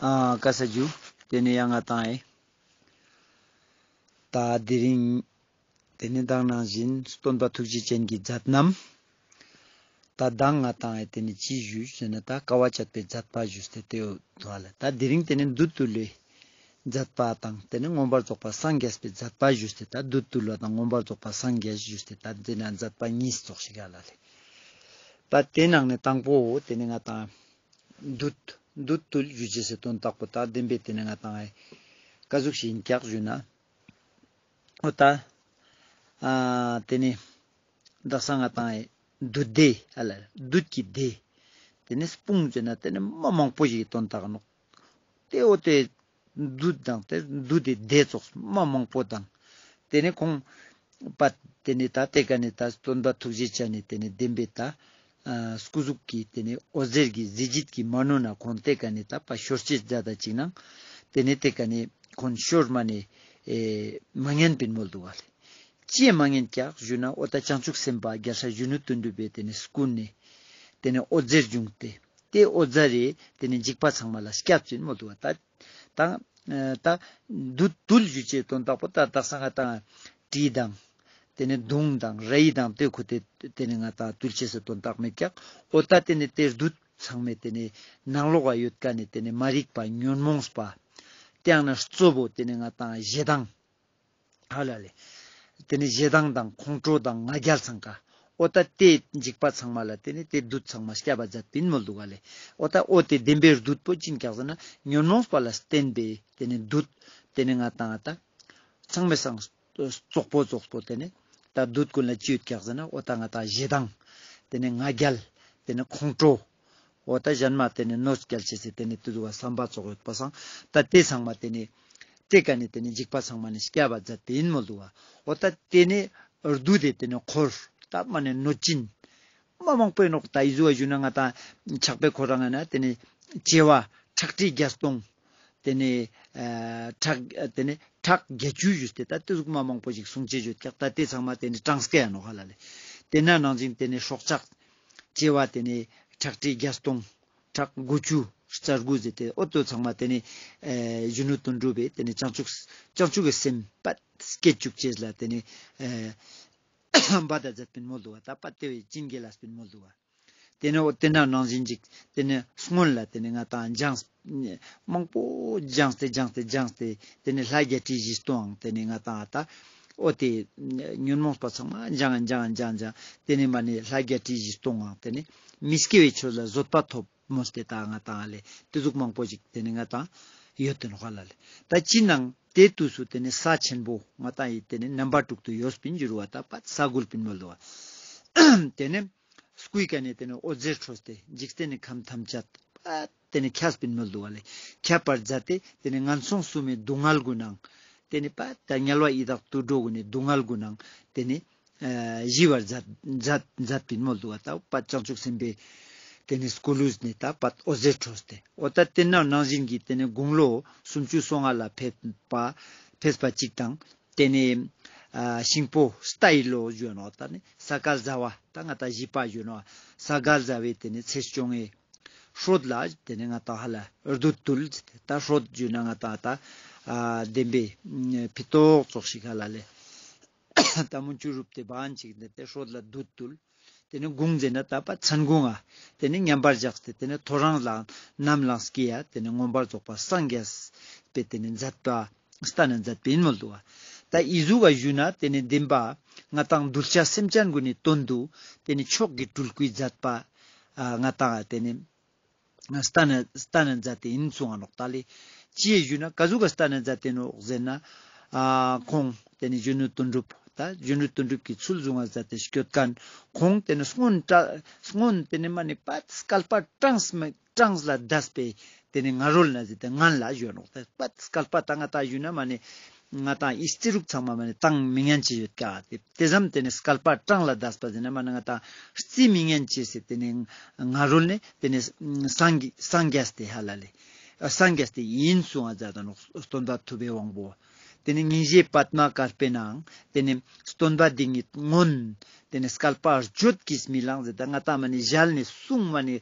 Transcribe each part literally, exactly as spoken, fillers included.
ཨ་ཀ་ས་ཇུ། ཏེ་ནེ་ཡང་ང་ཏང་ཨེ་ད་དེ་རིང་ཏེ་ནེ་མདང་ནང་བཞིན་སྟོན་པ་ཐུགས་རྗེ་ཅན་གྱི་མཛད་རྣམ། ད་མདང་ང་ཏང་ཨེ་ཏེ་ནེ་ཅི་ཞུས་ཟེར་ན་ད་དཀའ་བ་སྤྱད་པའི་མཛད་པ་ཞུས་ཏེ་ཏེ་ཡོད་དོ་ལེ། ད་དེ་རིང་ཏེ་ནེ་བདུད་བཏུལ་བའི་མཛད་པ་དང་ཏེ་ནེ་མངོན་པར་རྫོགས་པ་སངས་རྒྱས་པའི་མཛད་པ་ཞུས་ཏེ་ད་བདུད་བཏུལ་བ་དང་མངོན་པར་རྫོགས་པ་སངས་རྒྱས་ཞུས་ཏེ་ད་ཏེ་ན་མཛད་པ་གཉིས་ཙོགས་ཤིག་ག་ལ་ལེ། ད་ཏེ་ནང་ནེ་དང་པོ་ཏེ་ནེ་ང་ཏང་བདུད་བདུད་བཏུལ་ཞུ་ཅེས་སི་དོན་དག་པོ་ད་བདེན་པའི་ཏེ་ནེ་ང་ཏང་ཨེ་ཀ་ཟུག་ཞིག་ཨིན་ཀྱག་ཞུ་ན། འོ་ད་ཨ་ཏེ་ནེ་དག་ས་ང་ཏང་ཨེ་བདུད་སྡེ་ཨ་ལ་བདུད་ཀྱི་སྡེ། ཏེ་ནེ་སྤུངས་ཟེར་ན་ཏེ་ནེ་མ་མང་པོ་ཞིག་གི་དོན་དག་ནོག། ཏེ་འོ་ཏེ་བདུད་དང་ཏེ་བདུད་དེ་སྡེ་ཙོགས་མ་མང་པོ་དང་། ཏེ་ནེ་ཁོང་པ་ཏེ་ནེ་ད་ཏེ་ཀ་ནེ་ད་སྟོན་པ་ཐུགས་རྗེ་ཅན་ནི་ཏེ་ནེ་བདེན་པའི་ད་ཨ་སྐུ་གཟུགས་ཀྱི་ཏེ་ནེ་འོད་ཟེར་གྱི་གཟི་བརྗིད་ཀྱི་མ་ནུ་ན་ཁོང་ཏེ་ཀ་ནེ་ད་པ་ཤོར་ཅེས་མཛད་ད་ཅིག་ནང་། ཏེ་ནེ་ཏེ་ཀ་ནེ་ཁོང་ཤོར་མ་ནེ་ཨེ་མ་ཉན་པིན་མོལ་དུག་ག་ལེ། ཅི་ཡེ་མ་ཉན་ཀྱག་ཞུ་ན་འོ་ད་བྱང་ཆུབ་སེམས་དཔའ་རྒྱལ་སྲས་གཞོན་ནུ་དོན་གྲུབ་པའི་ཏེ་ནེ་སྐུ་ནེ་ཏེ་ནེ་འོད་ཟེར་བྱུང་སྟེ་ཏེ་འོད་ཟེར་རེ་ཏེ་ནེ་འཇིགས་པ་ཚང་མ་ལ་སྐྱབས་ཅིན་མོལ་དུག་ག་ད། ད་ཨ་ད་བདུད་བཏུལ་ཞུ་ཅེས་དོན་དག་པོ་ད་དག་ས་ང་ཏང་གྲི་དང་ཏེ་ནེ་མདུང་དང་རལ་གྲི་དང་ཏེ་ཁུ་ཏེ་ཏེ་ནེ་ང་ཏང་བཏུལ་ཅེས་སི་དོན་དག་མེད་ཀྱག། འོ་ད་ཏེ་ནེ་ཏེ་བདུད་ཚང་མའི་ཏེ་ནེ་ནང་ལོགས་ལ་ཡོད་ཀ་ནེ་ཏེ་ནེ་མ་རིག་པ་ཉོན་མོངས་པ་ཏེ་ཡང་ན་གཙོ་བོ་ཏེ་ནེ་ང་ཏང་ཞེ་སྡང་ཧ་ལ་ལེ། ཏེ་ནེ་ཞེ་སྡང་དང་ཁོང་ཁྲོ་དང་ང་རྒྱལ་ཚང་ཀ། འོ་ད་ཏེ་འཇིགས་པ་ཚང་མ་ལ་ཏེ་ནེ་ཏེ་བདུད་ཚང་མ་སྐྱབས་པ་མཛད་པིན་མོལ་དུག་ག་ལེ། འོ་ད་འོ་ཏེ་བདེན་པའི་བདུད་པོ་ཅི་ཨིན་ཀྱག་ཟེར་ན་ཉོན་མོངས་པ་ལ་བརྟེན་པའི་ཏེ་ནེ་བདུད་ཏེ་ནེ་ང་ཏང་ད་ཚང་མའི་སང་ཙོག་པོ་ཙོག་པོ་ཏེ་ནེ་ད་བདུད་ཀུན་ལ་ཅི་ཡོད་ཀྱག་ཟེར་ན་འོ་ད་ང་ཏང་ཞེ་སྡང་ཏེ་ནེ་ང་རྒྱལ་ཏེ་ནེ་ཁོང་ཁྲོ། འོ་ད་གཞན་མ་ཏེ་ནེ་གནོད་སྐྱེལ་ཅེས་སི་ཏེ་ནེ་ཏེ་ཟུག་ག་བསམ་པ་ཙོགས་ཡོད་པ་སང་ད་ཏེ་ཚང་མ་ཏེ་ནེ་ཏེ་ཀ་ནེ་ཏེ་ནེ་འཇིགས་པ་ཚང་མ་ནེ་སྐྱབས་པ་མཛད་པིན་མོལ་དུག་ག། འོ་ད་ཏེ་ནེ་བདུད་དེ་ཏེ་ནེ་འཁོར་ད་མ་ནེ་གནོད་སྦྱིན་མ་མང་པོ་ཨིན་ནོག། ད་འི་ཟུག་ག་ཞུ་ན་ང་ཏང་ཕྱག་དཔེ་ཁོ་རང་ང་ན་ཏེ་ནེ་བྱེ་བ་ཁྲག་ཁྲིག་བརྒྱ་སྟོང་། ཏེ་ནེ་ཨ་ཁྲག་ཏེ་ནེ་ཁྲག་བརྒྱད་ཅུ་ཞུས་ཏེ་ད་ཏེ་ཟུག་མ་མང་པོ་ཞིག་གསུང་ཅེས་ཡོད་ཀྱག། ད་ཏེ་ཚང་མ་ཏེ་ནེ་གྲངས་ཀ་ཡང་ནོག་ཧ་ལ་ལེ། ཏེ་ན་ནང་བཞིན་ཏེ་ནེ་སྲོག་ཆགས་བྱེ་བ་ཏེ་ནེ་ཁྲག་ཁྲིག་བརྒྱ་སྟོང་ཁྲག་དགུ་བཅུ་རྩ་དགུ་ཟེར་ཏེ་འོ་ཏོ་ཚང་མ་ཏེ་ནེ་ཨེ་གཞོན་ནུ་དོན་གྲུབ་པའི་ཏེ་ནེ་བྱང་ཆུབ་བྱང་ཆུབ་ཀྱི་སེམས་པ་སྐྱེ་བཅུག་ཅེས་ལ་ཏེ་ནེ་ཨེ་བརྡ་མཛད་པིན་མོལ་དུག་ག། ད་པ་ཏེ་བས་བྱིན་གྱིས་བརླབས་པིན་མོལ་དུག་ག། ཏེ་ནེ་འོ་ཏེ་ན་ནང་བཞིན་ཅིག་ཏེ་ནེ་སྔོན་ལ་ཏེ་ནེ་ང་ཏང་སྦྱངས་མང་པོ་སྦྱངས་ཏེ་སྦྱངས་ཏེ་སྦྱངས་ཏེ་ཏེ་ནེ་ལྷ་བརྒྱད་ཁྲི་བཞི་སྟོང་ཨང་ཏེ་ནེ་ང་ཏང་ཨ་ད་འོ་ཏེ་ཉོན་མོངས་པ་ཚང་མ་སྦྱང་སྦྱང་སྦྱང་སྦྱང་ཏེ་ནེ་མ་ནེ་ལྷ་བརྒྱད་ཁྲི་བཞི་སྟོང་ཨང་ཏེ་ནེ་མི་སྐྱེ་བའི་ཆོས་ལ་བཟོད་པ་ཐོབ་མོལ་ཏེ་ད་ང་ཏང་ཨ་ལེ་ཏེ་ཟུག་མང་པོ་ཞིག་ཏེ་ནེ་ང་ཏང་ཡོད་དེ་ནོག་ཧ་ལ་ལེ། ད་ཅི་ནང་ཏེ་དུས་སུ་ཏེ་ནེ་ས་ཆེན་པོ་ང་ཏང་ཨི་ཏེ་ནེ་རྣམ་པ་དྲུག་ཏུ་ཡོད་པིན་འགྱུར་བ་ད་པ་ས་འགུལ་པིན་མོལ་དུག་ག། ཏེ་ནེ་སྐུའི་ཀ་ནེ་ཏེ་ནེ་འོད་ཟེར་འཕྲོས་ཏེ་འཇིག་རྟེན་ནི་ཁམས་ཐམས་ཅད་པ་ཏེ་ནེ་ཁྱབ་པིན་མོལ་དུག་ག་ལེ། ཁྱབ་པར་མཛད་དེ་ཏེ་ནེ་ངན་སོང་གསུམ་མི་སྡུག་བསྔལ་གུན་ནང་ཏེ་ནེ་པ་ད་དམྱལ་བ་ཡི་དྭགས་དུད་འགྲོ་གུན་ནི་སྡུག་བསྔལ་གུན་ནང་ཏེ་ནེ་ཨ་ཞི་བར་མཛད་མཛད་མཛད་པིན་མོལ་དུག་ག། ད་པ་བྱང་ཆུབ་སེམས་དཔའི་ཏེ་ནེ་སྐུ་ལུས་ནེ་ད་པ་འོད་ཟེར་འཕྲོས་ཏེ་འོ་ད་ཏེ་ན་ནང་བཞིན་གྱི་ཏེ་ནེ་དགུང་ལོ་སུམ་ཅུ་སོ་ལྔ་ལ་ཕེབས་པ་ཕེབས་པ་ཅིག་དང་། ཏེ་ནེ་ཨ་ཤིང་ཕོ་རྟའི་ལོ་ཞུ་ནོག། ད་ནི་ས་ག་ཟླ་བ་ད་ང་ཏང་བཞི་པ་ཞུ་ནོག། ས་ག་ཟླ་བའི་ཏེ་ནེ་ཚེས་བཅོ་ལྔའི་སྲོད་ལ་ཏེ་ནེ་ང་ཏང་ཧ་ལ་བདུད་བཏུལ་ད་སྲོད་ཞུ་ན་ང་ཏང་ད་ཨ་བདེན་པའི་ཕི་ཏོག་ཙོགས་ཤིག་ཧ་ལ་ལེ། ད་མུན་ཆུ་རུབ་སྟེ་བན་ཅིག་ཏེ་སྲོད་ལ་བདུད་བཏུལ། ཏེ་ནེ་དགུང་ཟེར་ན་ད་པ་མཚན་དགུང་ང་ཏེ་ནེ་མཉམ་པར་བཞག་སྟེ་ཏེ་ནེ་ཐོ་རངས་ལ་ནམ་ལངས་ཀྱི་ཡ་ཏེ་ནེ་མངོན་པར་རྫོགས་པ་སངས་རྒྱས་པའི་ཏེ་ནེ་མཛད་པ་སྟན་ན་མཛད་པིན་མོལ་དུག་ག། ད་ཨི་ཟུག་ག་ཞུ་ན་ཏེ་ནེ་བདེན་པ་ང་ཏང་གདུལ་བྱ་སེམས་ཅན་གུན་ནི་དོན་དུ་ཏེ་ནེ་མཆོག་གི་སྤྲུལ་སྐུའི་མཛད་པ་ཨ་ང་ཏང་ཏེ་ནེ་སྟན་ན་སྟན་ན་མཛད་དེ་ཨིན་གསུང་ང་ནོག། ད་ལེ་ཅི་ཡེ་ཞུ་ན་ཀ་ཟུག་ག་སྟན་ན་མཛད་དེ་ནོག་ཟེར་ན་ཨ་ཁོང་ཏེ་ནེ་གཞོན་ནུ་དོན་གྲུབ་ད་གཞོན་ནུ་དོན་གྲུབ་ཀྱི་ཚུལ་བཟུང་བ་མཛད་དེ་སྐྱོད་མཁན་ཁོང་ཏེ་ནེ་སྔོན་བཀྲ་སྔོན་ཏེ་ནེ་མ་ནེ་པ་བསྐལ་པ་གྲངས་མེད་གྲངས་ལ་འདས་པའི་ཏེ་ནེ་སྔ་རོལ་ན་ཟེར་ཏེ་སྔན་ལ་ཞུ་ནོག། ཏེ་པ་བསྐལ་པ་ད་ང་ཏང་ཞུ་ན་མ་ནེ་ང་ཏང་ཨི་རྩི་རུག་ཚང་མ་མ་ནེ་བཏང་མི་ཉན་ཅེས་ཡོད་ཀྱག། ཏེ་ཏེ་ཙམ་ཏེ་ནེ་བསྐལ་པ་གྲངས་ལ་འདས་པ་ཟེར་ན་མ་ནེ་ང་ཏང་རྩི་མི་ཉན་ཅེས་སི་ཏེ་ནེ་སྔ་རོལ་ནེ་ཏེ་ནེ་སངས་རྒྱས་སངས་རྒྱས་ཏེ་ཧ་ལ་ལེ་སངས་རྒྱས་ཏེ་ཨིན་གསུང་ང་མཛད་ད་ནོག་སྟོན་པ་ཐུབ་པའི་དབང་པོ། ཏེ་ནེ་སྙིང་རྗེ་པདྨ་དཀར་པོའི་ནང་ཏེ་ནེ་སྟོན་པ་འདི་ཉིད་མངོན་ཏེ་ནེ་བསྐལ་པ་བརྗོད་ཀྱིས་མི་ལང་ཟེར་ད་ང་ཏང་མ་ནེ་ཞལ་ནེ་གསུང་མ་ནེ་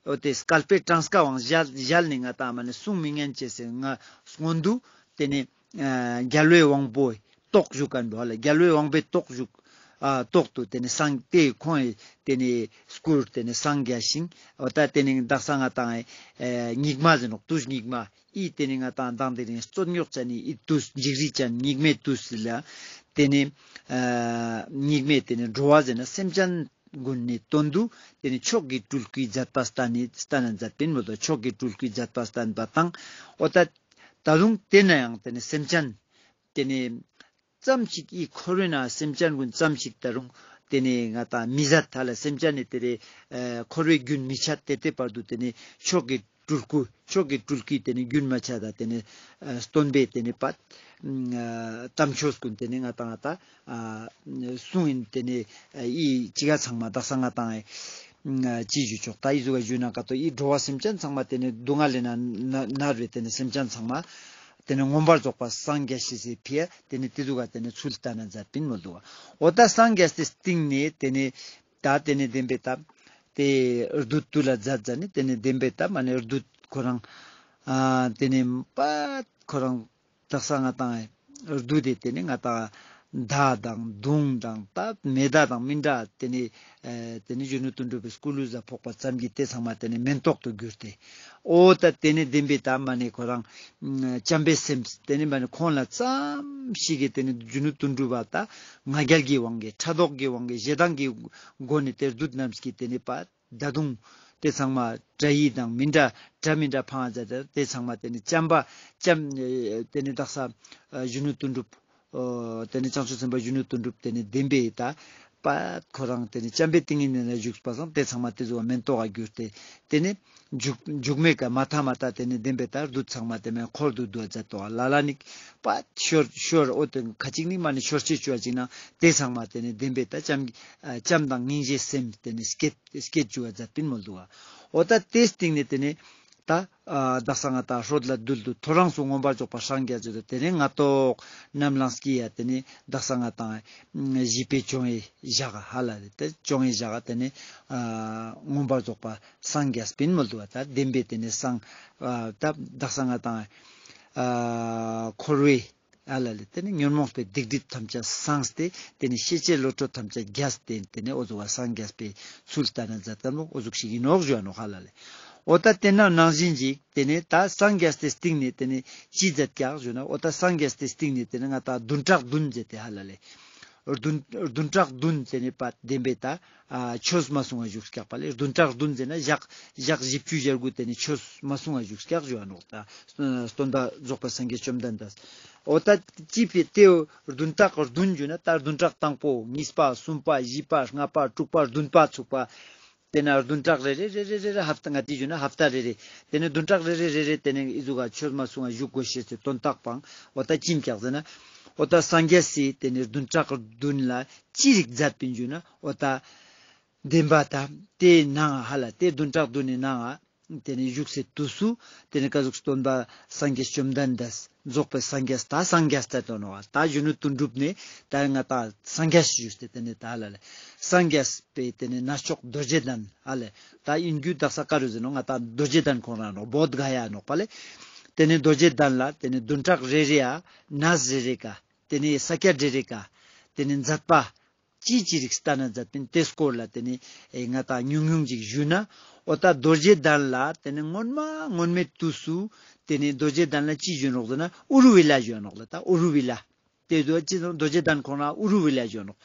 འོ་ཏེ་སྐལ་པའི་གྲངས་ཀ་བོ་ཞལ་ཞལ་ནེ་ང་ཏང་མ་ནེ་གསུང་མི་ཉན་ཅེས་སི་ང་སྔོན་དུ་ཏེ་ནེ་ཨ་རྒྱལ་བའི་དབང་པོའི་ཏོག་ཞུགས་ཀ་འདུག་ཧ་ལ། རྒྱལ་བའི་དབང་པོའི་ཏོག་ཞུགས་ཨ་ཏོག་ཏུ་ཏེ་ནེ་སངས་ཏེ་ཁོང་ངི་ཏེ་ནེ་སྐུར་ཏེ་ནེ་སངས་རྒྱས་ཤིང་། འོ་ད་ཏེ་ནེ་དག་ས་ང་ཏང་ཨེ་སྙིགས་མ་ཟེར་ནོག་དུས་སྙིགས་མ་ཨི་ཏེ་ནེ་ང་ཏང་མདང་དེ་རིང་རྩོད་རྙོག་ཅན་ནི་ཨི་དུས་འཇིགས་རི་ཅན་སྙིགས་མའི་དུས་ལ་ཏེ་ནེ་ཨ་སྙིགས་མའི་ཏེ་ནེ་འགྲོ་བ་ཟེར་ན་སེམས་ཅན་ཀུན་ནི་དོན་དུ་ཏེ་ནེ་མཆོག་གི་སྤྲུལ་སྐུའི་མཛད་པ་སྟན་ནི་སྟན་ན་མཛད་པིན་མོལ་དོ། མཆོག་གི་སྤྲུལ་སྐུའི་མཛད་པ་སྟན་པ་དང་། འོ་ད་ད་དུང་ཏེ་ན་ཡང་ཏེ་ནེ་སེམས་ཅན་ཏེ་ནེ་ཙམ་ཞིག་ཨི་འཁོར་བའི་ནང་སེམས་ཅན་ཀུན་ཙམ་ཞིག་ད་རུང་ཏེ་ནེ་ང་ཏང་མི་ཟད་ཧ་ལ་སེམས་ཅན་ནི་ཏེ་རེ་ཨ་འཁོར་བའི་རྒྱུན་མི་ཆད་དེ་ལྟའི་བར་དུ་ཏེ་ནེ་མཆོག་གི་སྤྲུལ་སྐུ་མཆོག་གི་སྤྲུལ་སྐུའི་ཏེ་ནེ་རྒྱུན་མ་ཆད་ད་ཏེ་ནེ་ཨ་སྟོན་པའི་ཏེ་ནེ་པ་ཨ་དམ་ཆོས་ཀུན་ཏེ་ནེ་ང་ཏང་ད་ཨ་གསུང་ཨིན། ཏེ་ནེ་ཨ་ཨི་ཅི་ག་ཚང་མ་དག་ས་ང་ཏང་ཨ་ཅི་ཞུ་ཆོག་ད་ཨི་ཟུག་ག་ཞུ་ན་ཀ་ཏོ་ཨི་འགྲོ་བ་སེམས་ཅན་ཚང་མ་ཏེ་ནེ་སྡུག་བསྔལ་ལས་ན་ན་མནར་བའི་ཏེ་ནེ་སེམས་ཅན་ཚང་མ་ཏེ་ནེ་མངོན་པར་རྫོགས་པར་སངས་རྒྱས་ཤེས་སི་ཕི་ཡ་ཏེ་ནེ་ཏེ་ཟུག་ག་ཏེ་ནེ་ཚུལ་བསྟན་ན་མཛད་པིན་མོལ་དུག། འོ་ད་སངས་རྒྱས་ཏེ་སྟིང་ནེ་ཏེ་ནེ་ད་ཏེ་ནེ་བདེན་པའི་ད་ཏེ་བདུད་བཏུལ་ལ་མཛད་མཛད་ནེ་ཏེ་ནེ་བདེན་པའི་ད་མ་ནེ་བདུད་ཁོ་རང་ཨ་ཏེ་ནེ་པ་ཁོ་རང་དག་ས་ང་ཏང་བདུད་དེ་ཏེ་ནེ་ང་ཏང་མདའ་དང་མདུང་དང་ད་མེ་མདའ་དང་མི་འདྲ་ཏེ་ནེ་ཨེ་ཏེ་ནེ་གཞོན་ནུ་དོན་གྲུབ་པའི་སྐུ་ལུས་ལ་ཕོག་པ་ཙམ་གྱིས་ཏེ་ཚང་མ་ཏེ་ནེ་མེན་ཏོག་ཏུ་གྱུར་ཏེ། འོ་ད་ཏེ་ནེ་བདེན་པའི་ད་མ་ནེ་ཁོ་རང་བྱམས་པའི་སེམས་ཏེ་ནེ་མ་ནེ་ཁོང་ལ་ཙམ་ཞིག་གི་ཏེ་ནེ་གཞོན་ནུ་དོན་གྲུབ་པ་ད་ང་རྒྱལ་གྱི་དབང་གིས་ཕྲག་དོག་གི་དབང་གིས་ཞེ་སྡང་གི་སྒོ་ནེ་ཏེ་བདུད་རྣམས་ཀྱིས་ཏེ་ནེ་པ་ད་དུང་ཏེ་ཚང་མ་དགྲ་ཡིས་དང་མི་འདྲ་འདྲ་མི་འདྲ་ཕང་ཟེར་ཏེ་ཏེ་ཚང་མ་ཏེ་ནེ་བྱམས་པ་བྱམས་ཨེ་ཏེ་ནེ་དག་ས་ཨ་གཞོན་ནུ་དོན་གྲུབ་ཨོ་ཏེ་ནེ་བྱང་ཆུབ་སེམས་དཔའ་གཞོན་ནུ་དོན་གྲུབ་ཏེ་ནེ་བདེན་པའི་ད་པ་ཁོ་རང་ཏེ་ནེ་བྱམས་པའི་ཏིང་ངེ་འཛིན་ལ་བཞུགས་པ་སང་ཏེ་ཚང་མ་ཏེ་ཟུག་མེན་ཏོག་ག་གྱུར་ཏེ་ཏེ་ནེ་མཇུག་མཇུག་མའི་ཀ་མ་ཐ་མ་ད་ཏེ་ནེ་བདེན་པའི་ད་བདུད་ཚང་མ་ཏེ་མེན་འཁོར་དུ་བསྡུ་བ་མཛད་དོ་ལ་ལ་ནི་པ་ཤོར་ཤོར་འོ་ཏེ་ཁ་ཅིག་ནི་མ་ནེ་ཤོར་ཅེས་བཅོ་བ་ཅིག་ན་ཏེ་ཚང་མ་ཏེ་ནེ་བདེན་པའི་ད་བྱམས་ཨ་བྱམས་དང་སྙིང་རྗེའི་སེམས་ཏེ་ནེ་སྐྱེད་སྐྱེད་བཅུག་པ་མཛད་པིན་མོལ་དུག་ག། འོ་ད་ཏེ་སྟིང་ནེ་ཏེ་ནེ་ད་ཨ་དག་ས་ང་ཏང་ཧྲོད་ལ་རྡུལ་དུ་ཐོ་རངས་སུ་མངོན་པར་རྫོགས་པར་སངས་རྒྱས་ཟེར་དུ་ཏེ་ནེ་སྔ་ཏོག་རྣམ་གླིང་སྐྱེས་ཡ་ཏེ་ནེ་དག་ས་ང་ཏང་བཞི་པའི་བཅོ་ལྔའི་ཞག་ཧ་ལ་ལེ་ཏེ་བཅོ་ལྔའི་ཞག་ཏེ་ནེ་ཨ་མངོན་པར་རྫོགས་པར་སངས་རྒྱས་པིན་མོལ་དུག་ག། ད་བདེན་པའི་ཏེ་ནེ་སངས་ཨ་ད་དག་ས་ང་ཏང་ཨ་འཁོར་བའི་ཨ་ལ་ལེ་ཏེ་ནེ་ཉོན་མོངས་པའི་སྡིག་སྒྲིབ་ཐམས་ཅད་སངས་ཏེ་ཏེ་ནེ་ཤེས་བྱའི་བློ་གྲོས་ཐམས་ཅད་རྒྱས་ཏེ་ཏེ་ནེ་འོ་ཟུག་ག་སངས་རྒྱས་པའི་ཚུལ་ལྟར་ན་མཛད་དམ་ལོ་འོ་ཟུག་ཞིག་ཨིན་ནོག་ཞུ་བ་ནོག་ཧ་ལ་ལེ། འོ་ད་ཏེ་ན་ནང་བཞིན་ཅིག་ཏེ་ནེ་ད་སངས་རྒྱས་ཏེ་སྟིང་ནེ་ཏེ་ནེ་ཅི་མཛད་ཀྱག་ཞུ་ན་འོ་ད་སངས་རྒྱས་ཏེ་སྟིང་ནེ་ཏེ་ནེ་ང་ཏང་བདུན་ཕྲག་བདུན་མཛད་དེ་ཧ་ལ་ལེ། བདུན་བདུན་ཕྲག་བདུན་ཏེ་ནེ་པ་བདེན་པའི་ད་ཨ་ཆོས་མ་གསུང་བ་བཞུགས་ཀྱག་པ་ལེ། བདུན་ཕྲག་བདུན་ཟེར་ན་ཞག་ཞག་བཞི་བཅུ་ཞེ་དགུ་ཏེ་ནེ་ཆོས་མ་གསུང་བ་བཞུགས་ཀྱག་ཞུ་བ་ནོག་ད། སྟོན་པ་རྫོགས་པའི་སངས་རྒྱས་བཅོམ་ལྡན་འདས། འོ་ད་ཅི་ཕི་ཏེའོ་བདུན་ཕྲག་བདུན་ཞུ་ན་ད་བདུན་ཕྲག་དང་པོ་གཉིས་པ་གསུམ་པ་བཞི་པ་ལྔ་པ་དྲུག་པ་བདུན་པ་ཚུགས་པ། ཏེ་ན་བདུན་ཕྲག་རེ་རེ་རེ་རེ་རེ་རེ་ཧབ་ཏ་ང་ཏི་ཞུ་ན་ཧབ་ཏ་རེ་རེ། ཏེ་ནེ་བདུན་ཕྲག་རེ་རེ་རེ་རེ་ཏེ་ནེ་ཨི་ཟུག་ག་ཆོས་མ་གསུང་བ་བཞུགས་དགོས་ཤེས་སི་དོན་དག་པང་འོ་ད་ཅི་ཨིན་ཀྱག་ཟེར་ན། འོ་ད་སངས་རྒྱས་སི་ཏེ་ནེ་བདུན་ཕྲག་བདུན་ལ་ཅི་རིགས་མཛད་པིན་ཞུ་ན་འོ་ད། བདེན་པ་ད་ཏེ་ནང་ཧ་ལ་ཏེ་བདུན་ཕྲག་བདུན་ནི་ནང་ང་ཏེ་ནེ་བཞུགས་སའི་དུས་སུ་ཏེ་ནེ་ཀ་ཟུག་སྟོན་པ་སངས་རྒྱས་བཅོམ་ལྡན་འདས་རྫོགས་པའི་སངས་རྒྱས་ད་སངས་རྒྱས་ཏེ་དོན་བ་ད་གཞོན་ནུ་དོན་གྲུབ་ནེ་ད་ང་ཏང་སངས་རྒྱས་ཞུས་ཏེ་ཏེ་ནེ་ད་ཧ་ལ་ལེ་སངས་རྒྱས་པའི་ཏེ་ནེ་གནས་མཆོག་རྡོ་རྗེ་གདན་ཧ་ལ་ད་ཨིན་རྒྱུ་དག་ས་ཀ་རུ་ཟེར་ནོག་ང་ཏང་རྡོ་རྗེ་གདན་ཁོང་རང་ནོག་བོད་ག་ཡ་ནོག་པ་ལེ། ཏེ་ནེ་རྡོ་རྗེ་གདན་ལ་ཏེ་ནེ་བདུན་ཕྲག་རེ་རེ་ཡ་གནས་རེ་རེ་ཀ་ཏེ་ནེ་ས་ཀྱད་རེ་རེ་ཀ་ཏེ་ནེ་མཛད་པ། ཅི་ཅི་རིགས་ལྟ་ན་མཛད་པིན་ཏེ་སྐོར་ལ་ཏེ་ནེ་ཨེ་ང་ཏང་ཉུང་ཉུང་ཅིག་ཞུས་ན། འོ་ད་རྡོ་རྗེ་གདན་ལ་ཏེ་ནེ་སྔོན་མ་སྔོན་མའི་དུས་སུ་ཏེ་ནེ་རྡོ་རྗེ་གདན་ལ་ཅི་ཞུ་ནོག་ཟེར་ན་ཨུ་རུ་བི་ལ་ཞུ་ནོག་ལ་ད་ཨུ་རུ་བི་ལ། ཏེ་རྡོ་རྗེ་རྡོ་རྗེ་གདན་ཁོང་ན་ཨུ་རུ་བི་ལ་ཞུ་ནོག་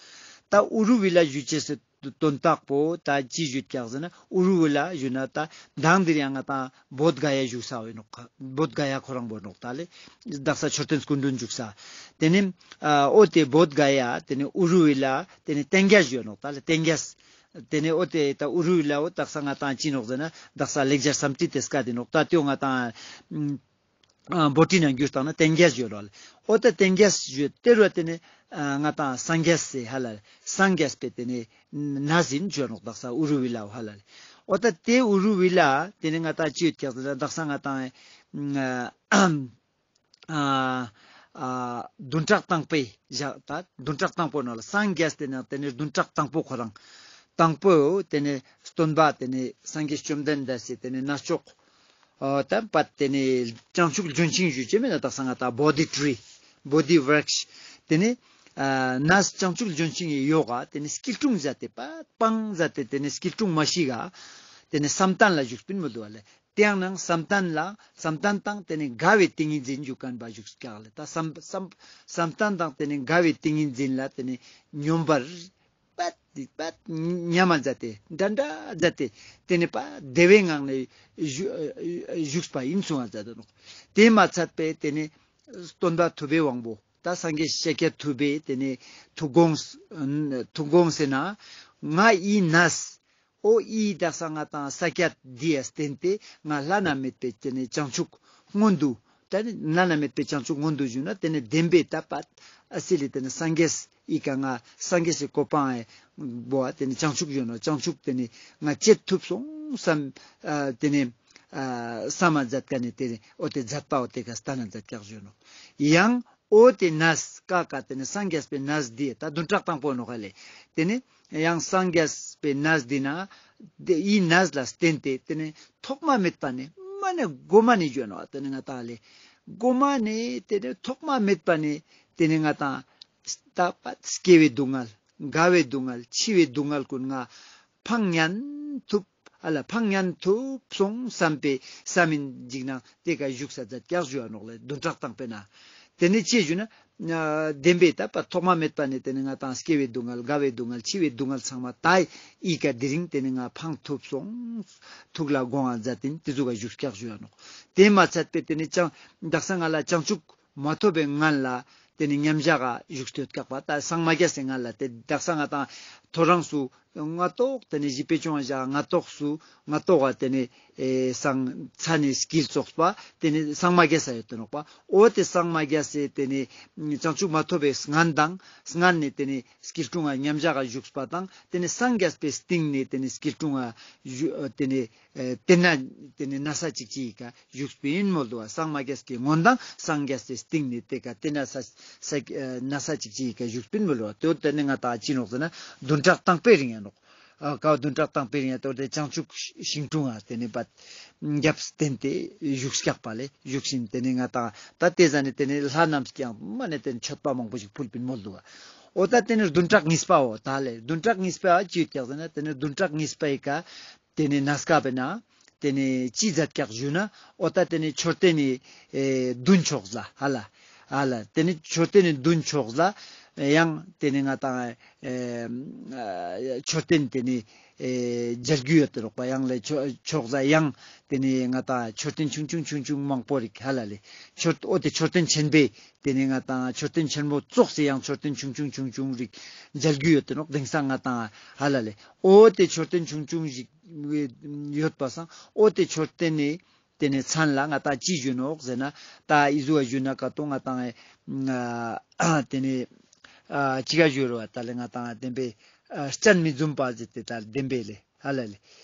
ད་ཨུ་རུ་བི་ལ་ཞུ་ཅེས་སི་དོན་དག་པོ་ད་ཅི་ཞུ་ཀྱག་ཟེར་ན་ཨུ་རུ་བི་ལ་ཞུ་ན་ད་མདང་དེ་རིང་ང་ཏང་བོད་ག་ཡ་བཞུགས་ས་བོ་ནོག་བོད་ག་ཡ་ཁོ་རང་བོ་ནོག་ད་ལེ། དག་ས་མཆོད་རྟེན་སྐུ་མགྲོན་བཞུགས་ས། ཏེ་ནེ་ཨ་འོ་ཏེ་བོད་ག་ཡ་ཏེ་ནེ་ཨུ་རུ་བི་ལ་ཏེ་ནེ་སྟེང་རྒྱས་ཞུ་ནོག་ད་ལེ་སྟེང་རྒྱས། ཏེ་ནེ་འོ་ཏེ་ད་ཨུ་རུ་བི་ལ་འོ་དག་ས་ང་ཏང་ཅི་ནོག་ཟེར་ན་དག་ས་ལེགས་སྦྱར་སཾ་སྐྲྀ་ཏེ་སྐད་དེ་ནོག་ད་ཏེའོ་ང་ཏང་ཨ་བྷོ་ཊི་ནང་བསྒྱུར་བཏང་ན་སྟེང་རྒྱས་ཞུ་ལོ་ལེ། འོ་ད་སྟེང་རྒྱས་ཞུ་ཏེ་རུ་ཏེ་ནེ་ཨ་ང་ཏང་སངས་རྒྱས་སི་ཧ་ལ་ལེ་སངས་རྒྱས་པའི་ཏེ་ནེ་གནས་ཨིན་ཞུ་ནོག་དག་ས་ཨུ་རུ་བི་ལ་ཧ་ལ་ལེ། འོ་ད་ཏེ་ཨུ་རུ་བི་ལ་ཏེ་ནེ་ང་ཏང་ཅི་ཡོད་ཀྱག་ཟེར་ན་དག་ས་ང་ཏང་ཨ་ཨ་ཨ་བདུན་ཕྲག་དང་པོའི་ཞག་ད་བདུན་ཕྲག་དང་པོ་ནང་ལ་སངས་རྒྱས་ཏེ་ནེ་ཏེ་ནེ་བདུན་ཕྲག་དང་པོ་ཁོ་རང་ དང་པོ་ཏེ་ནེ་སྟོན་པ་ཏེ་ནེ་སངས་རྒྱས་བཅོམ་ལྡན་འདས་སི་ཏེ་ནེ་གནས་མཆོག་ཨ་ད་པ་ཏེ་ནེ་བྱང་ཆུབ་ལྗོན་ཤིང་ཞུ་ཅེས་མེད་ན་དག་ས་ང་ཏང་བོ་དྷི་ཊི་རི་བོ་དྷི་བྲཀྵ་ཏེ་ནེ་ཨ་གནས་བྱང་ཆུབ་ལྗོན་ཤིང་ངི་ཡོག་ག་ཏེ་ནེ་སྐྱིལ་ཀྲུང་མཛད་དེ་པ་སྤང་མཛད་དེ་ཏེ་ནེ་སྐྱིལ་ཀྲུང་མ་ཤི་ག་ཏེ་ནེ་བསམ་གཏན་ལ་བཞུགས་པིན་མོལ་དུག་པ་ལེ། ཏེ་ཡང་ན་བསམ་གཏན་ལ་བསམ་གཏན་དང་ཏེ་ནེ་འགལ་བའི་ཏིང་ངེ་འཛིན་ཞུ་ཁན་པ་བཞུགས་ཀྱག་ལེ། ད་བསམ་བསམ་བསམ་གཏན་དང་ཏེ་ནེ་འགལ་བའི་ཏིང་ངེ་འཛིན་ལ་ཏེ་ནེ་སྙོམས་པར་པད་པད་ཉམས་མ་མཛད་དེ་འདྲ་འདྲ་མཛད་དེ་ཏེ་ནེ་པ་བདེ་བའི་ངང་ནེ་བཞུ་བཞུགས་པ་ཨིན་གསུང་བ་མཛད་དེ་ནོག། ཏེ་མ་ཚད་པའི་ཏེ་ནེ་སྟོན་པ་ཐུབ་པའི་དབང་པོ་ད་སངས་རྒྱས་ཤཱཀྱ་ཐུབ་པའི་ཏེ་ནེ་ཐུགས་དགོངས་ཐུགས་དགོངས་ཟེར་ན་ང་ཨི་གནས་འོ་ཨི་དག་ས་ང་ཏང་ས་ཀྱད་འདི་ཡ་བརྟེན་ཏེ་ང་བླ་ན་མེད་པའི་ཏེ་ནེ་བྱང་ཆུབ་མངོན་དུ་ད་ནི་བླ་ན་མེད་པའི་བྱང་ཆུབ་མངོན་དུ་ཞུ་ན་ཏེ་ནེ་བདེན་པའི་ད་པ་ཨ་སི་ལི་ཏེ་ནེ་སངས་རྒྱས་ཨི་ཀ་ང་སངས་རྒྱས་སི་གོ་འཕང་ངི་བོ་ཏེ་ནེ་བྱང་ཆུབ་ཡོད་ནོག། བྱང་ཆུབ་ཏེ་ནེ་ང་སྐྱེད་ཐུབ་སོང་བསམ་ཨ་ཏེ་ནེ་ཨ་བསམ་མ་མཛད་ཀ་ནེ་ཏེ་ནེ་འོ་ཏེ་མཛད་པ་འོ་ཏེ་ཀ་སྟན་ན་མཛད་ཀྱག་ཞུ་ནོག། ཡང་འོ་ཏེ་གནས་ཀ་ཀ་ཏེ་ནེ་སངས་རྒྱས་པའི་གནས་འདི་ད་བདུན་ཕྲག་དང་པོ་ནོག་ཧ་ལེ། ཏེ་ནེ་ཡང་སངས་རྒྱས་པའི་གནས་འདི་ན་ཏེ་ཨི་གནས་ལ་བརྟེན་ཏེ་ཏེ་ནེ་ཐོག་མ་མེད་པ་ནེ་མ་ནེ་གོ་མ་ནེ་ཞུ་ནོག་ཏེ་ནེ་ང་ཏང་ལེ་གོ་མ་ནེ་ཏེ་ནེ་ཐོག་མ་མེད་པ་ནེ་ཏེ་ནེ་ང་ཏང་ད་པ་སྐྱེ་བའི་སྡུག་བསྔལ་རྒ་བའི་སྡུག་བསྔལ་འཆི་བའི་སྡུག་བསྔལ་ཀུན་ང་ཕང་ཉན་ཐུབ་ཨ་ལ་ཕང་ཉན་ཐུབ་སོང་བསམ་པའི་བསམ་མིན་འཇིགས་སྣང་ཏེ་ཀ་བཞུགས་ས་མཛད་ཀྱག་ཞུ་བ་ནོག་ལེ། བདུན་ཕྲག་དང་པོའི་ན་ཏེ་ནེ་ཅི་ཞུ་ན་ཨ་བདེན་པའི་ད་པ་ཐོག་མ་མེད་པ་ནེ་ཏེ་ནེ་ང་ཏང་སྐྱེ་བའི་སྡུག་བསྔལ་རྒ་བའི་སྡུག་བསྔལ་འཆི་བའི་སྡུག་བསྔལ་ཚང་མ་ད་ཨི་ཀ་དེ་རིང་ཏེ་ནེ་ང་ཕང་ཐུབ་སོང་ཐུགས་ལ་དགོངས་པ་མཛད་དེ་ཏེ་ཟུག་ག་བཞུགས་ཀྱག་ཞུ་བ་ནོག། ཏེ་མ་ཚད་པའི་ཏེ་ནེ་ཅང་དག་ས་ང་ལ་བྱང་ཆུབ་མ་ཐོབ་པའི་སྔན་ལ་ཏེ་ནེ་མཉམ་བཞག་ག་བཞུགས་ཏེ་ཡོད་ཀྱག་པ། ད་སངས་མ་རྒྱས་སི་སྔན་ལ་ཏེ་དག་ས་ང་ཏང་ཐོ་རངས་སུ་སྔ་ཏོག་ཏེ་ནེ་བཞི་པའི་བཅོ་ལྔ་ཞག་སྔ་ཏོག་སུ་སྔ་ཏོག་ག་ཏེ་ནེ་ཨེ་སངས་ཚ་ནེ་དཀྱིལ་ཙོགས་པ་ཏེ་ནེ་སངས་མ་རྒྱས་ས་ཡོད་དེ་ནོག་པ། འོ་ཏེ་སངས་མ་རྒྱས་སི་ཏེ་ནེ་བྱང་ཆུབ་མ་ཐོབ་པའི་སྔན་དང་སྔན་ནེ་ཏེ་ནེ་དཀྱིལ་ཀྲུང་ང་མཉམ་བཞག་ག་བཞུགས་པ་དང་ཏེ་ནེ་སངས་རྒྱས་པའི་སྟིང་ནེ་ཏེ་ནེ་དཀྱིལ་ཀྲུང་ང་བཞུགས་ཏེ་ནེ་ཨེ་ཏེ་ན་ཏེ་ནེ་ན་ས་ཅིག་ཅིག་ག་བཞུགས་པིན་མོལ་དུག་པ། སངས་མ་རྒྱས་སི་སྔོན་དང་སངས་རྒྱས་སི་སྟིང་ནེ་ཏེ་ཀ་ཏེ་ན་ས་ས་ཨེ་ན་ས་ཅིག་ཅིག་ག་བཞུགས་པིན་མོལ་དུག་པ། ཏེ་ཏེ་ནེ་ང་ཏང་ཅི་ནོག་ཟེར་ན་བདུན་ཕྲག་དང་པོའི་རིང་ཡ་ནོག། ཨ་ཀ་བདུན་ཕྲག་དང་པོའི་རིང་ཡ་ཏོ་ཏེ་བྱང་ཆུབ་ཤིང་དྲུང་ང་ཏེ་ནེ་པ་རྒྱབ་བརྟེན་ཏེ་བཞུགས་ཀྱག་པ་ལེ། བཞུགས་ཤིང་ཏེ་ནེ་ང་ཏང་ད་ཏེ་ཟ་ནེ་ཏེ་ནེ་ལྷ་རྣམས་ཀྱང་མ་ནེ་ཏེ་ནེ་མཆོད་པ་མང་པོ་ཞིག་ཕུལ་པིན་མོལ་དུག་པ། འོ་ད་ཏེ་ནེ་བདུན་ཕྲག་གཉིས་པའོ་ད་ལེ། བདུན་ཕྲག་གཉིས་པ་ཅི་ཡོད་ཀྱག་ཟེར་ན་ཏེ་ནེ་བདུན་ཕྲག་གཉིས་པའི་ཀ་ཏེ་ནེ་གནས་སྐབས་ན་ཏེ་ནེ་ཅི་མཛད་ཀྱག་ཞུ་ན་འོ་ད་ཏེ་ནེ་མཆོད་རྟེན་ནི་ཨེ་མདུན་ཕྱོགས་ལ་ཧ་ལ་ཧ་ལ་ཏེ་ནེ་མཆོད་རྟེན་ནི་མདུན་ཕྱོགས་ལ་ཡང་ཏེ་ནེ་ང་ཏང་ཨེ་མཆོད་རྟེན་ཏེ་ནེ་ཨེ་མཇལ་རྒྱུ་ཡོད་དེ་ནོག་པ། ཡང་ལེ་ཕྱོགས་ལ་ཡང་ཏེ་ནེ་ང་ཏང་མཆོད་རྟེན་ཆུང་ཆུང་ཆུང་ཆུང་མང་པོ་རིག་ཧ་ལ་ལེ། མཆོད་འོ་ཏེ་མཆོད་རྟེན་ཆེན་པོའི་ཏེ་ནེ་ང་ཏང་མཆོད་རྟེན་ཆེན་མོ་ཙོགས་སེ་ཡང་མཆོད་རྟེན་ཆུང་ཆུང་ཆུང་ཆུང་རིག་མཇལ་རྒྱུ་ཡོད་དེ་ནོག་དེང་སང་ང་ཏང་ཧ་ལ་ལེ། འོ་ཏེ་མཆོད་རྟེན་ཆུང་ཆུང་ཞིག་ཡོད་པ་སང་འོ་ཏེ་མཆོད་རྟེན་ནི་ཏེ་ནེ་མཚན་ལ་ང་ཏང་ཅི་ཞུ་ནོག་ཟེར་ན་ད་ཨི་ཟུག་ག་ཞུ་ན་ཀ་ཏོ་ང་ཏང་ཨེ་ཏེ་ནེ་ཨ་ཅི་ག་ཞུ་རུ་བ་ད་ལེ་ང་ཏང་བདེན་པའི་ཨ་སྤྱན་མི་འཛུམ་པ་ཟེར་ཏེ་ད་བདེན་པའི་ལེ་ཧ་ལ་ལེ།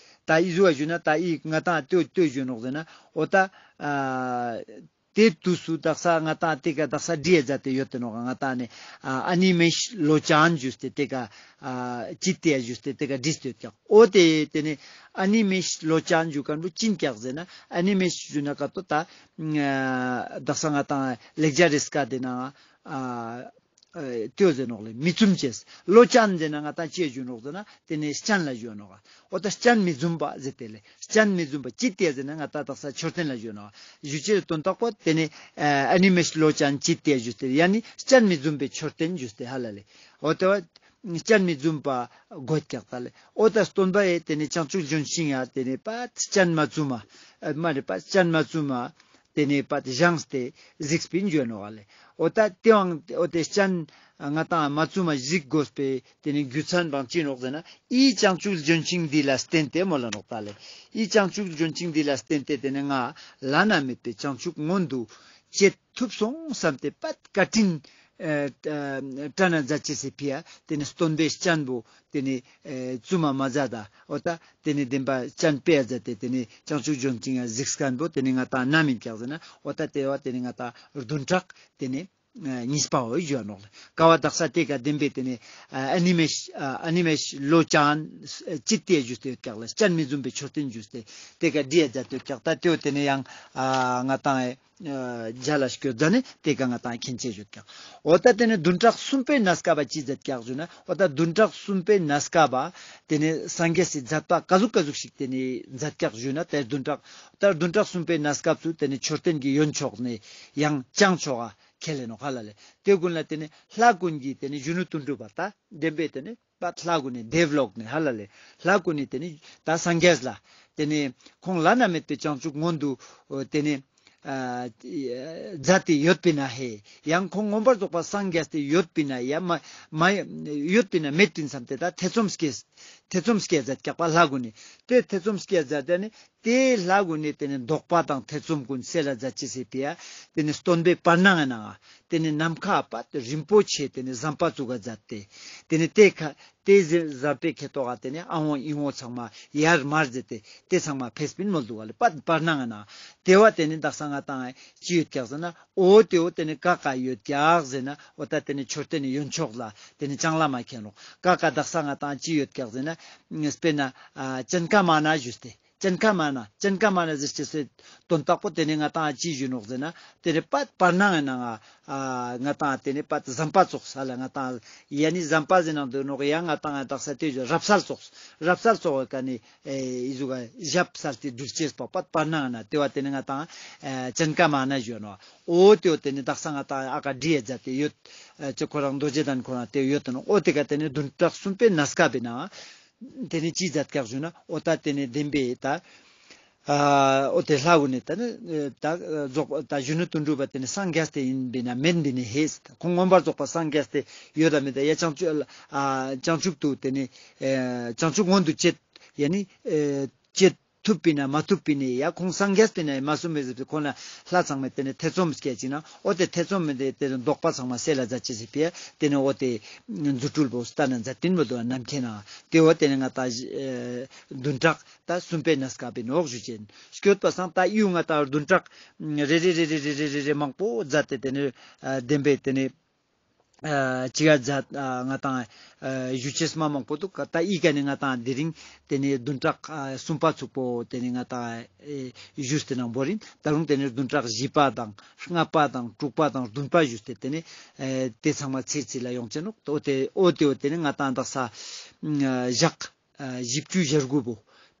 ད་ཨི་ཟུག་ག་ཞུ་ན་ད་ཨི་ང་ཏང་ལྟོས་ལྟོས་ཞུ་ནོག་ཟེར་ན་འོ་ད་ཨ་ཏེ་དུས་སུ་དག་ས་ང་ཏང་ཏེ་ཀ་དག་ས་བྲིས་ཡ་མཛད་དེ་ཡོད་དེ་ནོག་ང་ཏང་ནི་ཨ་ཨ་ནི་མེ་ཤ་ལོ་ཅན་ཞུས་ཏེ་ཏེ་ཀ་ཨ་ཅི་ཏེ་ཡ་ཞུས་ཏེ་ཏེ་ཀ་བྲིས་ཏེ་ཡོད་ཀྱག། འོ་ཏེ་ཏེ་ནེ་ཨ་ནི་མེ་ཤ་ལོ་ཅན་ཞུ་ཁན་བོ་ཅི་ཨིན་ཀྱག་ཟེར་ན་ཨ་ནི་མེ་ཤ་ཞུ་ན་ཀ་ཏོ་ད་ཨ་དག་ས་ང་ཏང་ལེགས་སྦྱར་རི་སྐད་དེ་ན་ཨ་ཨ་ལྟོས་ཟེར་ནོག་ལེ་མི་བཙུམ་ཅེས། ལོ་ཅན་ཟེར་ན་ང་ཏང་ཅི་ཞུ་ནོག་ཟེར་ན་ཏེ་ནེ་སྤྱན་ལ་ཞུ་ནོག། འོ་ད་སྤྱན་མི་འཛུམ་པ་ཟེར་ཏེ་ལེ་སྤྱན་མི་འཛུམ་པ་ཅི་ཏེ་ཟེར་ན་ང་ཏང་དག་ས་མཆོད་རྟེན་ལ་ཞུ་ནོག། ཞུ་ཅེས་དོན་དག་པོ་ཏེ་ནེ་ཨ་ཨ་ནི་མེ་ཤ་ལོ་ཅན་ཅི་ཏེ་ཞུས་ཏེ་ཡ་ནི་སྤྱན་མི་འཛུམ་པའི་མཆོད་རྟེན་ཞུས་ཏེ་ཧ་ལ་ལེ། འོ་ཏེ་བ་སྤྱན་མི་འཛུམ་པ་དགོས་ཀྱག་ད་ལེ། འོ་ད་སྟོན་པ་ཡེ་ཏེ་ནེ་བྱང་ཆུབ་ལྗོན་ཤིང་ཡ་ཏེ་ནེ་པ་སྤྱན་མ་བཙུམ་མ་ཨ་མ་རེ་པ་སྤྱན་མ་བཙུམ་མ་ཏེ་ནེ་པ་བཞེངས་ཏེ་གཟིགས་པིན་ཞུ་ནོག་ལེ། འོ་ད་ཏེ་བང་འོ་ཏེ་སྤྱན་ང་ཏང་མ་བཙུམ་མ་གཟིགས་དགོས་པའི་ཏེ་ནེ་རྒྱུ་མཚན་བང་ཅི་ནོག་ཟེར་ན་ཨི་བྱང་ཆུབ་ལྗོན་ཤིང་འདི་ལ་བརྟེན་ཏེ་མོལ་ལ་ནོག་ད་ལེ། ཨི་བྱང་ཆུབ་ལྗོན་ཤིང་འདི་ལ་བརྟེན་ཏེ་ཏེ་ནེ་ང་བླ་ན་མེད་པའི་བྱང་ཆུབ་མངོན་དུ་བྱེད་ཐུབ་སོང་བསམ་སྟེ་པད་བཀའ་དྲིན་ཨ་ཨ་བཀྲ་ན་མཛད་ཅེས་སི་ཕི་ཡ་ཏེ་ནེ་སྟོན་པའི་སྤྱན་པོ་ཏེ་ནེ་ཨ་བཙུམ་མ་མ་མཛད་ད་འོ་ད་ཏེ་ནེ་བདེན་པ་སྤྱན་དཔེ་ཡ་མཛད་དེ་ཏེ་ནེ་བྱང་ཆུབ་ལྗོན་ཤིང་ཡ་གཟིགས་ཁན་པོ་ཏེ་ནེ་ང་ཏང་ནམ་ཨིན་ཀྱག་ཟེར་ན་འོ་ད་ཏེ་བ་ཏེ་ནེ་ང་ཏང་བདུན་ཕྲག་ཏེ་ནེ་ གཉིས་པའོ་ཞུ་ནོག་ལེ། ཀ་བོ་དག་ས་ཏེ་ཀ་བདེན་པའི་ཏེ་ནེ་ཨ་ནི་མེ་ཤ་ཨ་ནི་མེ་ཤ་ལོ་ཅན་ཅིག་ཏེ་ཞུས་ཏེ་ཡོད་ཀྱག་ལེ། སྤྱན་མི་འཛུམ་པའི་མཆོད་རྟེན་ཞུས་ཏེ་ཏེ་ཀ་བྲིའ་མཛད་དེ་ཡོད་ཀྱག། ད་ཏེའོ་ཏེ་ནེ་ཡང་ཨ་ང་ཏང་ཨེ་ཨ་མཇལ་ལ་སྐྱོད་ཟ་ནེ་ཏེ་ཀ་ང་ཏང་མཁྱེན་ཅེས་ཡོད་ཀྱག། འོ་ད་ཏེ་ནེ་བདུན་ཕྲག་གསུམ་པའི་གནས་སྐབས་པ་ཅི་མཛད་ཀྱག་ཞུ་ན། འོ་ད་བདུན་ཕྲག་གསུམ་པའི་གནས་སྐབས་པ་ཏེ་ནེ་སངས་རྒྱས་སི་མཛད་པ་ཀ་ཟུག་ཀ་ཟུག་ཞིག་ཏེ་ནེ་མཛད་ཀྱག་ཞུ་ན། ཏེ་བདུན་ཕྲག་ད་བདུན་ཕྲག་གསུམ་པའི་གནས་སྐབས་སུ་ཏེ་ནེ་མཆོད་རྟེན་གྱི་ཡོན་ཕྱོགས་ནེ་ཡང་བྱང་ཕྱོགས་ཨ་ཁེལ་ལེ་ནོག་ཧ་ལ་ལེ། ཏེ་གུན་ལ་ཏེ་ནེ་ལྷ་གུན་གྱི་ཏེ་ནེ་གཞོན་ནུ་དོན་གྲུབ་པ་ད་བདེན་པའི་ཏེ་ནེ་པ་ལྷ་གུན་ནི་དེབ་ལོག་ནེ་ཧ་ལ་ལེ། ལྷ་གུན་ནི་ཏེ་ནེ་ད་སངས་རྒྱས་ལ་ཏེ་ནེ་ཁོང་བླ་ན་མེད་པའི་བྱང་ཆུབ་མངོན་དུ་ཏེ་ནེ་ཨ་མཛད་དེ་ཡོད་པིན་ན་ཧེ། ཡང་ཁོང་མངོན་པར་རྫོགས་པ་སངས་རྒྱས་ཏེ་ཡོད་པིན་ན་ཡ་མ་མ་ཡོད་པིན་ན་མེད་པིན་བསམ་སྟེ་ད་ཐེ་ཚོམ་སྐྱེས་ཐེ་ཚོམ་སྐྱེས་མཛད་ཀྱག་པ་ལྷ་གུན་ནི། ཏེ་ཐེ་ཚོམ་སྐྱེས་མཛད་དེ་ནི་ཏེ་ལྷ་གུན་ནི་ཏེ་ནེ་དོགས་པ་དང་ཐེ་ཚོམ་གུན་སེལ་ལ་མཛད་ཅེས་སི་ཕི་ཡ་ཏེ་ནེ་སྟོན་པའི་བར་སྣང་ངི་ནང་ང་ཏེ་ནེ་ནམ་མཁའ་པ་རིན་པོ་ཆེ་ཏེ་ནེ་ཟམ་པ་བཙུགས་ཀ་མཛད་དེ་ཏེ་ནེ་ཏེ་ཁ་ཏེ་ཟེ་ཟམ་པའི་ཁེ་ཏོག་ག་ཏེ་ནེ་ཨ་ཧོང་ཨི་ཧོང་ཚང་མ་ཡར་མར་ཟེར་ཏེ་ཏེ་ཚང་མ་ཕེས་པིན་མོལ་དུག་ག་ལེ། པ་བར་སྣང་ངི་ནང་ང་ཏེ་བ་ཏེ་ནེ་དག་ས་ང་ཏང་ཅི་ཡོད་ཀྱག་ཟེར་ན། འོ་ཏེ་འོ་ཏེ་ནེ་ཀ་ཀ་ཡོད་ཀྱག་ཟེར་ན། འོ་ད་ཏེ་ནེ་མཆོད་རྟེན་ནི་ཡོན་ཕྱོགས་ལ་ཏེ་ནེ་ལྕང་ལ་མ་ཁེན་ནོག། ཀ་ཀ་དག་ས་ང་ཏང་ཅི་ཡོད་ཀྱག་ཟེར་ན། དཔེར་ན་ཨ་ཙན་ཁ་མ་ན་ཞུས་ཏེ། ཙན་ཁ་མ་ན་ཙན་ཁ་མ་ན་ཟེར་ཅེས་སི་དོན་དག་པོ་ཏེ་ནེ་ང་ཏང་ཅི་ཞུ་ནོག་ཟེར་ན། ཏེ་ནེ་པ་བར་སྣང་ངི་ནང་ང་ཨ་ང་ཏང་ཏེ་ནེ་པ་ཟམ་པ་ཙོགས་ས་ལ་ང་ཏང་ཡ་ནི་ཟམ་པ་ཟེར་ནང་དུ་ནོག། ཡ་ང་ཏང་དག་ས་ཏེ་ཞུ་རབ་གསལ་ཙོགས་རབ་གསལ་ཙོགས་ཀ་ནེ་ཨེ་ཨི་ཟུག་ག་ཞབས་གསལ་ཏེ་འདུལ་ཅེས་པོ་པ་བར་སྣང་ངི་ནང་ཏེ་བ་ཏེ་ནེ་ང་ཏང་ཨེ་ཙན་ཁ་མ་ན་ཞུ་ནོག། འོ་ཏེ་འོ་ཏེ་ནེ་དག་ས་ང་ཏང་ཨ་ཀ་བྲིའ་མཛད་དེ་ཡོད། ཨེ་ཅི་ཁོ་རང་མདོ་རྒྱུད་དང་ཁོ་རང་ཏེ་ཡོད་དེ་ནོག། འོ་ཏེ་ཀ་ཏེ་ནེ་བདུན་ཕྲག་གསུམ་པའི་གནས་སྐབས་པའི་ནང་ཏེ་ནེ་ཅི་མཛད་ཀྱག་ཞུ་ན། འོ་ད་ཏེ་ནེ་བདེན་པའི་ད་ཨ་འོ་ཏེ་ལྷ་གུན་ནི་ད་ནི་ད་རྫོགས་ད་གཞོན་ནུ་དོན་གྲུབ་པ་ཏེ་ནེ་སངས་རྒྱས་ཏེ་ཨིན་པིན་ན་མེན་པིན་ན་ཧེ། ཁོང་མངོན་པར་རྫོགས་པ་སངས་རྒྱས་ཏེ་ཡོད་ད་མེད་ད་ཡ་བྱང་ཆུབ་ཨ་བྱང་ཆུབ་ཏུ་ཏེ་ནེ་ཨེ་བྱང་ཆུབ་མངོན་དུ་བྱེད་ཡ་ནི་ཨེ་བྱེད་ཐུབ་པིན་ན་མ་ཐུབ་པིན་ན་ཡ་ཁོང་སངས་རྒྱས་པིན་ན་མ་སུ་མེད་ཟེར་ཏེ་ཁོང་ལ་ལྷ་ཚང་མས་ཏེ་ནེ་ཐེ་ཚོམ་སྐྱེ་ཅིག་ན། འོ་ཏེ་ཐེ་ཚོམ་མེད་དེ་ཏེ་ནེ་དོགས་པ་ཚང་མ་སེལ་ལ་མཛད་ཅེས་སི་ཕི་ཡ་ཏེ་ནེ་འོ་ཏེ་རྫུ་འཕྲུལ་པོ་སྟན་ན་མཛད་དེ་ཨིན་མོལ་དུག། ནམ་མཁའི་ནང་ཏེ་འོ་ཏེ་ནེ་ང་ཏང་ཨེ་བདུན་ཕྲག་ད་གསུམ་པའི་གནས་སྐབས་པའི་ནོག་ཞུ་ཅེན། སྐྱོད་པ་སང་ད་ཡུ་ང་ཏང་བདུན་ཕྲག་རེ་རེ་རེ་རེ་མང་པོ་མཛད་དེ་ཏེ་ནེ་ཨ་བདེན་པའི་ཏེ་ནེ་ཨ་ཅི་ག་མཛད་ཨ་ང་ཏང་ཨ་ཞུ་ཅེས་མ་མང་པོ་དུག། ད་ཨི་ཀ་ནེ་ང་ཏང་དེ་རིང་ཏེ་ནེ་བདུན་ཕྲག་ཨ་གསུམ་པ་ཚུགས་པོ་ཏེ་ནེ་ང་ཏང་ཨེ་ཞུས་ཏེ་ནང་བོར་ཨིན། ད་རུང་ཏེ་ནེ་བདུན་ཕྲག་བཞི་པ་དང་ལྔ་པ་དང་དྲུག་པ་དང་བདུན་པ་ཞུས་ཏེ་ཏེ་ནེ་ཨེ་ཏེ་ཚང་མ་ཚེ་ཚེ་ལ་ཡོང་ཅེན་ནོག། འོ་ཏེ་འོ་ཏེ་འོ་ཏེ་ནེ་ང་ཏང་དག་ས་ཨ་ཞག་ཨ་བཞི་བཅུ་ཞེ་དགུ་པོ།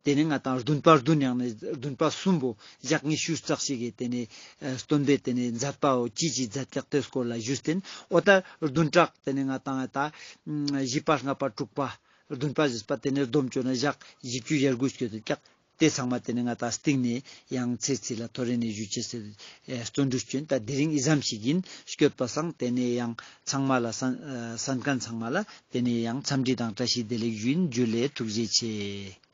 ཏེ་ནེ་ང་ཏང་བདུན་པ་བདུན་ཡང་ནེ་བདུན་པ་གསུམ་པོ་ཞག་ཉི་ཤུ་རྩ་གཅིག་གི་ཏེ་ནེ་ཨ་སྟོན་པའི་ཏེ་ནེ་མཛད་པའོ་ཅི་ཅི་མཛད་ཀྱག་ཏེའི་སྐོར་ལ་ཞུས་ཏེན། འོ་ད་བདུན་ཕྲག་ཏེ་ནེ་ང་ཏང་ད་བཞི་པ་ལྔ་པ་དྲུག་པ་བདུན་པ་ཞེས་པ་ཏེ་ནེ་བསྡོམས་ཅོ་ན་ཞག་བཞི་བཅུ་ཞེ་དགུ་སྐྱོད་དེ་ཀྱག། ཏེ་ཚང་མ་ཏེ་ནེ་ང་ཏང་སྟིང་ནེ་ཡང་ཚེ་ཚེ་ལ་ཐོ་རེ་ནེ་ཞུ་ཅེས་སི་ཨེ་བརྩོན་འགྲུས་ཅོ་ཨིན། ད་དེ་རིང་ཨི་ཙམ་ཞིག་ཨིན། སྐྱོད་པ་སང་ཏེ་ནེ་ཡང་ཚང་མ་ལ་གསན་ཨ་གསན་མཁན་ཚང་མ་ལ་ཏེ་ནེ་ཡང་འཚམས་འདྲི་དང་བཀྲ་ཤིས་བདེ་ལེགས་ཞུ་ཨིན། ཇུ་ལེ། ཐུགས་རྗེ་ཆེ།